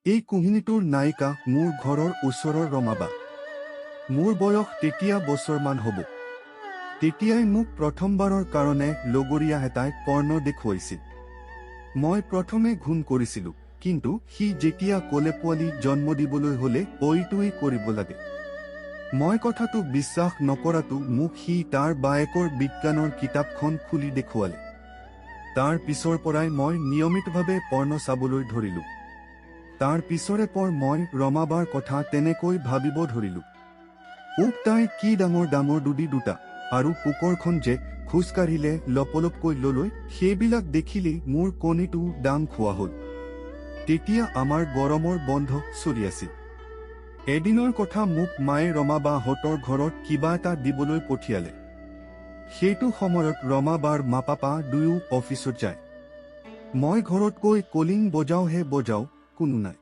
এই কাহিনীটোৰ নায়িকা মোৰ ঘৰৰ ওচৰৰ ৰমাবা। মোৰ বয়স তেতিয়া বছৰমান হ'ব। তেতিয়াই মোক প্ৰথমবাৰৰ কাৰণে লগৰীয়া এটাই পৰ্ণ দেখুৱাইছিল। মই প্ৰথমে ঘূণ কৰিছিলো, কিন্তু সি যেতিয়া ক'লে পোৱালি জন্ম দিবলৈ হ'লে এইটোৱেই কৰিব লাগে। মই কথাটো বিশ্বাস নকৰাতো মোক সি তাৰ বায়েকৰ বিজ্ঞানৰ কিতাপখন খুলি দেখুৱালে। তাৰ পিছৰ পৰাই মই নিয়মিতভাৱে পৰ্ণ চাবলৈ ধৰিলো। তাৰ পিছৰে পৰ মই ৰমাবাৰ কথা তেনেকৈ ভাবিব ধৰিলো। উফ, তাইৰ কি ডাঙৰ ডাঙৰ দুদি দুটা আৰু পোকৰখন যে খোজকাঢ়িলে লপলপকৈ ললৈ, সেইবিলাক দেখিলেই মোৰ কণীটো দাং খোৱা হ'ল। তেতিয়া আমাৰ গৰমৰ বন্ধ চলি আছিল। এদিনৰ কথা, মোক মায়ে ৰমাবাহঁতৰ ঘৰত কিবা এটা দিবলৈ পঠিয়ালে। সেইটো সময়ত ৰমাবাৰ মা পাপা দুয়ো অফিচত যায়। মই ঘৰত গৈ কলিং বজাওহে বজাও, কোনো নাই।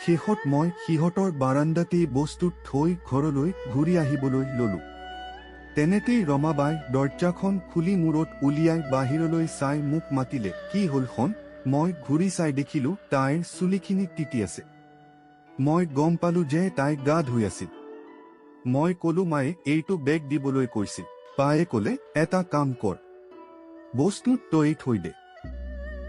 শেষত মই সিহঁতৰ বাৰাণ্ডাতেই বস্তু থৈ ঘৰলৈ ঘূৰি আহিবলৈ ললো। তেনেতেই ৰমাবাই দৰ্জাখন খুলি মূৰত উলিয়াই বাহিৰলৈ চাই মোক মাতিলে, "কি হ'ল সোণ?" মই ঘূৰি চাই দেখিলো তাইৰ চুলিখিনি তিতি আছে। মই গম পালো যে তাই গা ধুই আছিল। মই কলো, "মায়ে এইটো বেগ দিবলৈ কৈছিল।" বায়ে কলে, "এটা কাম কৰ, বস্তু তই থৈ দে,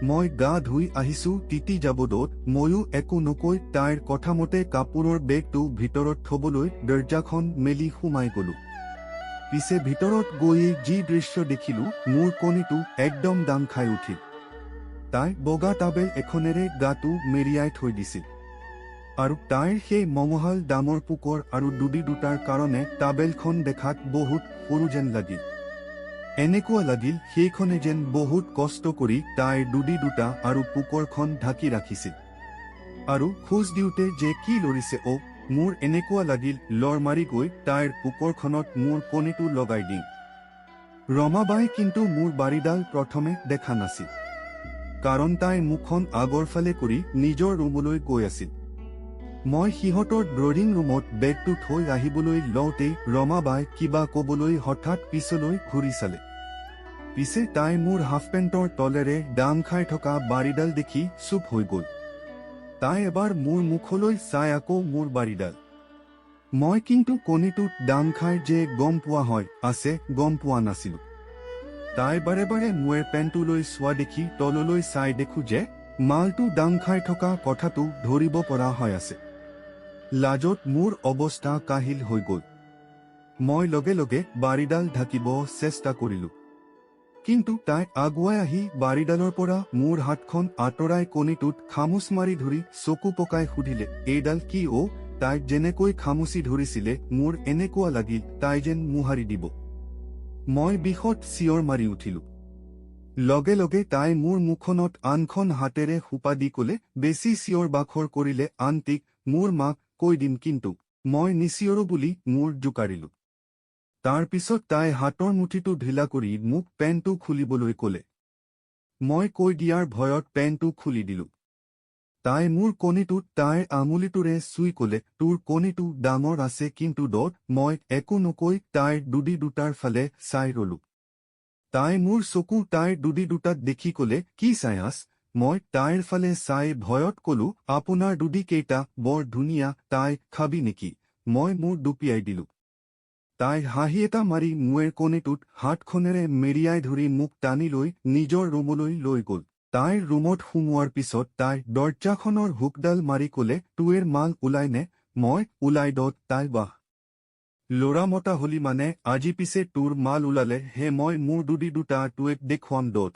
মই গা ধুই আহিছো, তিতি যাব দত।" ময়ো একো নকৈ তাইৰ কথামতে কাপোৰৰ বেগটো ভিতৰত থবলৈ দৰ্জাখন মেলি সোমাই গলো। পিছে ভিতৰত গৈয়ে যি দৃশ্য দেখিলো, মোৰ কণীটো একদম দাং খাই উঠিল। তাই বগা টাবেল এখনেৰে গাটো মেৰিয়াই থৈ দিছিল আৰু তাইৰ সেই মঙহাল ডাঙৰ পোকৰ আৰু দুদি দুটাৰ কাৰণে টাবেলখন দেখাত বহুত সৰু যেন লাগিল। এনেকুৱা লাগিল সেইখনে যেন বহুত কষ্ট কৰি তাইৰ দুদি দুটা আৰু পোকৰখন ঢাকি ৰাখিছিল। আৰু খোজ দিওঁতে যে কি লৰিছে অ', মোৰ এনেকুৱা লাগিল লৰ মাৰি গৈ তাইৰ পোকৰখনত মোৰ কণীটো লগাই দিম। ৰমাবাই কিন্তু মোৰ বাৰীডাল প্ৰথমে দেখা নাছিল, কাৰণ তাই মুখখন আগৰ ফালে কৰি নিজৰ ৰুমলৈ গৈ আছিল। মই সিহঁতৰ ড্ৰয়িং ৰুমত বেগটো থৈ আহিবলৈ লওঁতেই ৰমাবাই কিবা কবলৈ হঠাৎ পিছলৈ ঘূৰি চালে। পিছে তাই মোৰ হাফ পেণ্টৰ তলেৰে দাং খাই থকা বাৰীডাল দেখি চুপ হৈ গ'ল। তাই এবাৰ মোৰ মুখলৈ চাই আকৌ মোৰ বাৰীডাল। মই কিন্তু কণীটোত দাং খাই যে গম পোৱা হয় আছে, গম পোৱা নাছিলো। তাই বাৰে বাৰে মোৰ পেণ্টটোলৈ চোৱা দেখি তললৈ চাই দেখো যে মালটো দাং খাই থকা কথাটো ধৰিব পৰা হৈ আছে। লাজত মোৰ অৱস্থা কাহিল হৈ গ'ল। মই লগে লগে বাৰীডাল ঢাকিব চেষ্টা কৰিলো, কিন্তু তাই আগুৱাই আহি বাৰীডালৰ পৰা মোৰ হাতখন আঁতৰাই কণীটোত খামুচ মাৰি ধৰি চকু পকাই সুধিলে, "এইডাল কি অ'?" তাই যেনেকৈ খামুচি ধৰিছিলে, মোৰ এনেকুৱা লাগিল তাই যেন মোহাৰি দিব। মই বিষত চিঞৰ মাৰি উঠিলো। লগে লগে তাই মোৰ মুখখনত আনখন হাতেৰে সোপা দি কলে, "বেছি চিঞৰ বাখৰ কৰিলে আন্টিক, মোৰ মাক কৈ দিম কিন্তু।" মই নিচিঞৰো বুলি মূৰ জোকাৰিলো। তাৰ পিছত তাই হাতৰ মুঠিটো ঢিলা কৰি মোক পেণ্টটো খুলিবলৈ কলে। মই কৈ দিয়াৰ ভয়ত পেণ্টটো খুলি দিলো। তাই মোৰ কণীটোত তাইৰ আঙুলিটোৰে চুই কলে, "তোৰ কণীটো ডাঙৰ আছে কিন্তু দত।" মই একো নকৈ তাইৰ দুদি দুটাৰ ফালে চাই ৰলো। তাই মোৰ চকু তাইৰ দুদি দুটাত দেখি কলে, "কি চাই আছ?" মই তাইৰ ফালে চাই ভয়ত কলো, "আপোনাৰ দুদি কেইটা বৰ ধুনীয়া।" তাই, "খাবি নেকি?" মই মূৰ দুপিয়াই দিলো। তাই হাঁহি এটা মাৰি মোৰ কণীটোত হাতখনেৰে মেৰিয়াই ধৰি মোক টানি লৈ নিজৰ ৰুমলৈ লৈ গ'ল। তাইৰ ৰুমত সোমোৱাৰ পিছত তাই দৰ্জাখনৰ হুকডাল মাৰি কলে, "তোৰ মাল ওলাই নে?" মই, "ওলাই দত।" তাই, "বাহ, ল'ৰা মতা হলি মানে আজি। পিছে তোৰ মাল ওলালে হে মই মোৰ দুদি দুটা তোক দেখুৱাম দত।"